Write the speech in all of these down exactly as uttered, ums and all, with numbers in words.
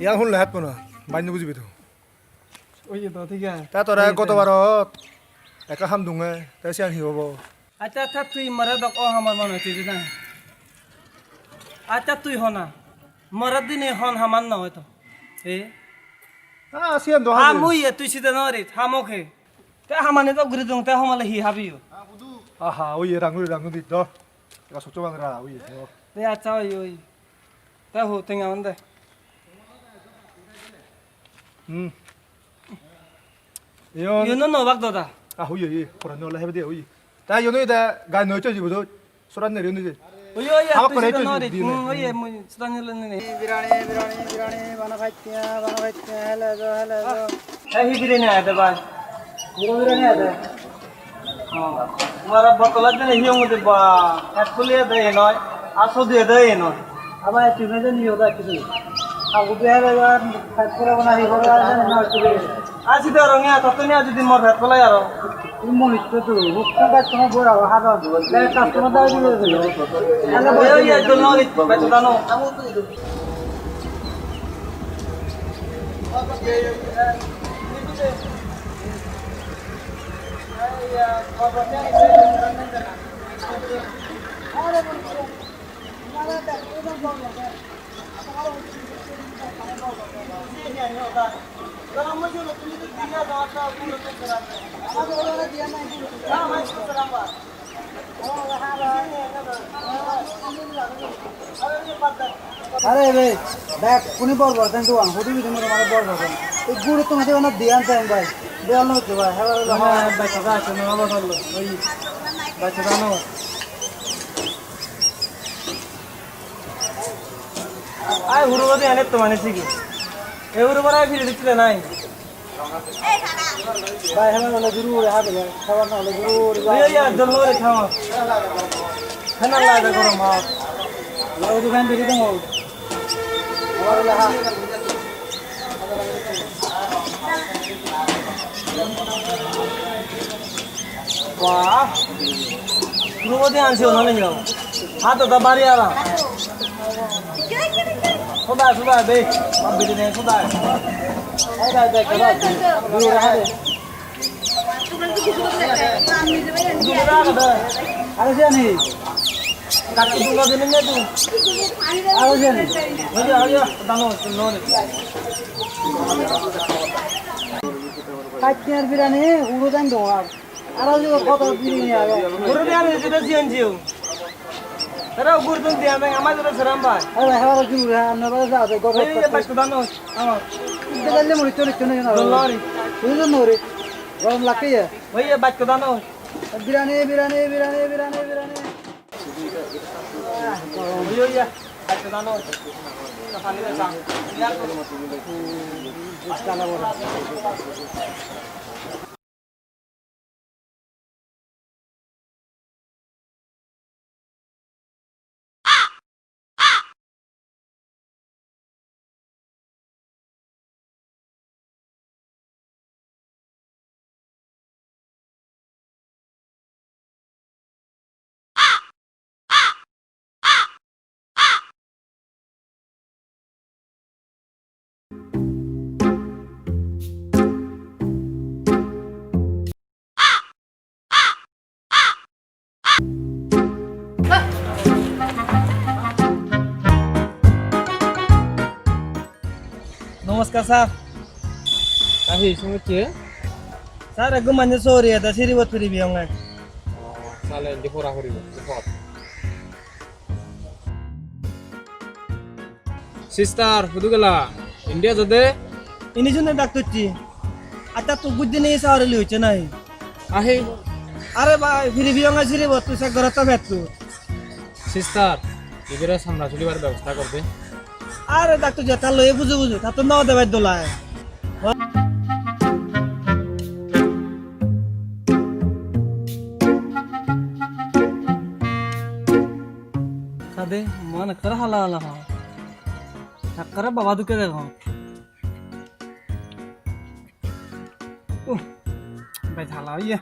Yang hun lahat pona, bain no bujibi to. Oye to, thik age. Ta tore goto barot ekka ham dunge, te siyan hi hobo? Accha, accha, tui more dok o hamar mane tui jana. Accha, tui hona. More dine hon hamar no hoy to. E? Ah, siyan do. Ham ham. Ui e tui sida no rit, ham oke. Te hamani dok guri dung, te homale hi habi yo? Aha, ui e rangu rangu di do. Eka socho bangra, ui e. De accha, ui, ui. Te ho, tenga on de. Hmm. Iyon. Iyon no nobak doda. Ah, hui, hui, poranni ole hebe de, hui. Ta iyon oi da, gai noi choi jibo do. Soran neri oi je. Oi, oi, habak tui kore sida choi no jibo re. Di ne. Hmm, oi, mui soran neri ne. Birani, birani, birani, bana khaitya, bana khaitya, hele do, hele do. Ei, hi birani ade bai? Muro birani ade. Oh, mara botola jene hi hongo de ba, ek kuli ade noi, aso de de noi. Aba ek kuli jene hi hoda kisu. Agu de hele ba, ek kuli bona hi hoda jene noi kuli. Asi de rong ya, tatto ni aji din mor pet pala aro. Ini monitor tu, bukan customer bora hadon. Le customer da di de. Ayo ya, dol noi, pet dano. Are re, bek kuni bor bor ten duan, hudu bidu mara mara bor bor ten. Ei guru tumi de ona diyan ten bai. Diyan lo tu bai, hela lo. Na, bai sada, no, no, no, no. Bai sada no. Ai, huru bodi ane to mane sigi. E huru bara firi dichile nai. Bai, hana ole juru re, ha bele, khabar na ole juru re. Iya, iya, dol re, khama. Hana la de goro ma. Lo du ban biri dong. Hana ole ha. Wah. Puro de ansi ona nahi ho. Ha to da bari ara. Suda, suda, de. Ab biri de, suda. Hai, dai, dai, kala. Duro raha de. Duro raha de. Are jani. Kaki duro de ne tu. Are jani. Aja, aja, dano, no ne. Kachar birani, uro dan do ar. Aro je hoto biri ni age. Uro dan je je je je. Tara ugur dun dia nang ama jore seram bai. Aro haro juru ha na ba ja de go. Ei ye bas kudan no. Ama. Inde dalle muri chori chori na. Dolari. Juru no re. Gorom lage ye. Ei ye bas kudan no. Birani, birani, birani, birani, birani. Ei ye bas kudan no. Pani de sa. Yar ko. Namaskar, sir. Ahi, sumuchi? Sir, ekko manje sori eda siri bot piri biyong ai. Sale, indi pora poribo, indi por. Sister, hudu gela? India jade? Ini june dak tucchi. Atta tu gujjini sa ore liuche nai. Ahi. Are bhai, firi biyonga siri bottu se gorata bettu. Sister, ibere samra sulibar bebosta gor de. Are dak tu jeta loye buju buju, ta tu no de bai dolai. Sade, mon ekkore hala hala hon. Ekkore baba dukke degong. Uh, bej hala oye.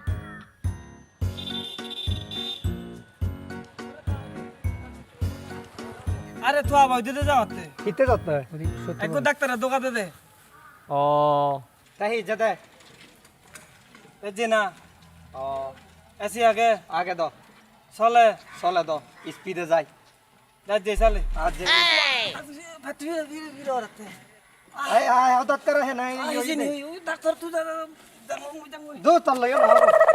Ar Aare, tui abar udi de jaotte? Hitte jaotte? Ekko daktare doga de de. O. Te hi jede? E je na. O. Esi age? Age do. Sole? Sole do. Speed e jai. Jai je sale. Aje. Ai, ai, o daktare he nai. Ai, oi je ni, oi, oi, daktar tu da, da, da, da, da, da. Do, tar loge na.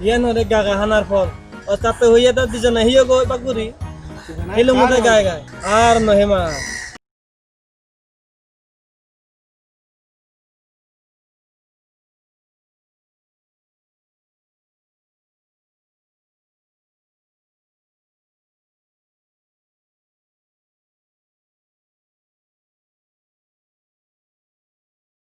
Iyan ode gaga hanar phol. Ostatte hoye do dijone hiyo go bak guri. Hilo mude gai gai. Ar no hema.